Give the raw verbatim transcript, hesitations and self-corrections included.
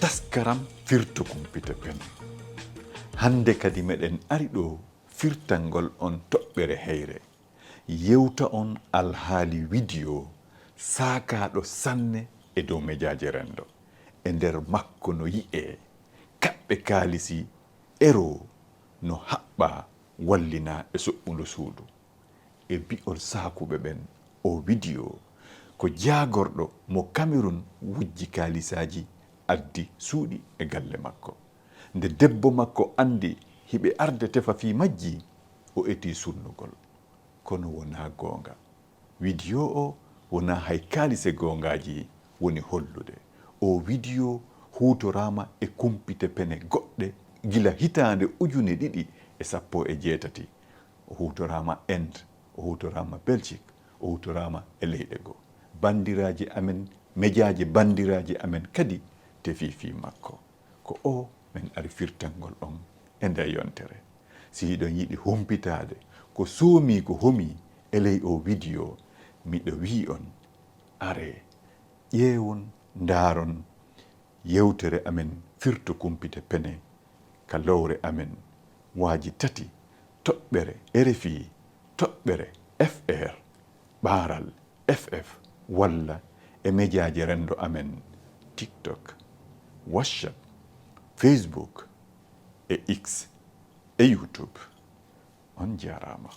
Taskaram Firto Kumpite Pene. Hannde kadi meɗen ari ɗo firtangol on toɓɓere heyre. Yewta on alhaali widiyo saakaaɗo sanne e dow mejaaje renndo. E nder makko no yi'ee kaɓɓe kaalisi ero no haɓɓaa wallinaa e soɓɓundu suudu. E bi'ol saakuɓe ɓen, oo widiyo ko jaagorɗo mo Kamerun wujji kaalisaaji addi suuɗi e galle makko. Nde debbo makko anndi hiɓe arde tefa fii majji, o etii sunnugol. Kono wonaa goonga. Widiyo o wonaa hay kaalise goongaaji woni hollude. Oo widiyo huutoraama e kumpite pene goɗɗe gila hitaande ujune ɗiɗi e sappo e jeetati. O huutoraama Inde, o huutoraama Belgique, o huutoraama e leyɗe goo. Banndiraaje amen, mejaaje banndiraaje amen kadi tefii fii makko. Ko oo men ari firtangol on e ndee yontere. Si hiɗon yiɗi humpitaade ko soomii ko homii e ley oo widiyo, miɗo wi'i on, aree, ƴeewon, ndaaron yewtere amen Firto Kumpite Pene ka lowre amen waaji tati, toɓɓere R F I, toɓɓere F R, ɓaaral F F, walla e mejaaje renndo amen TikTok, WhatsApp, Facebook e X e YouTube. On jaaraama.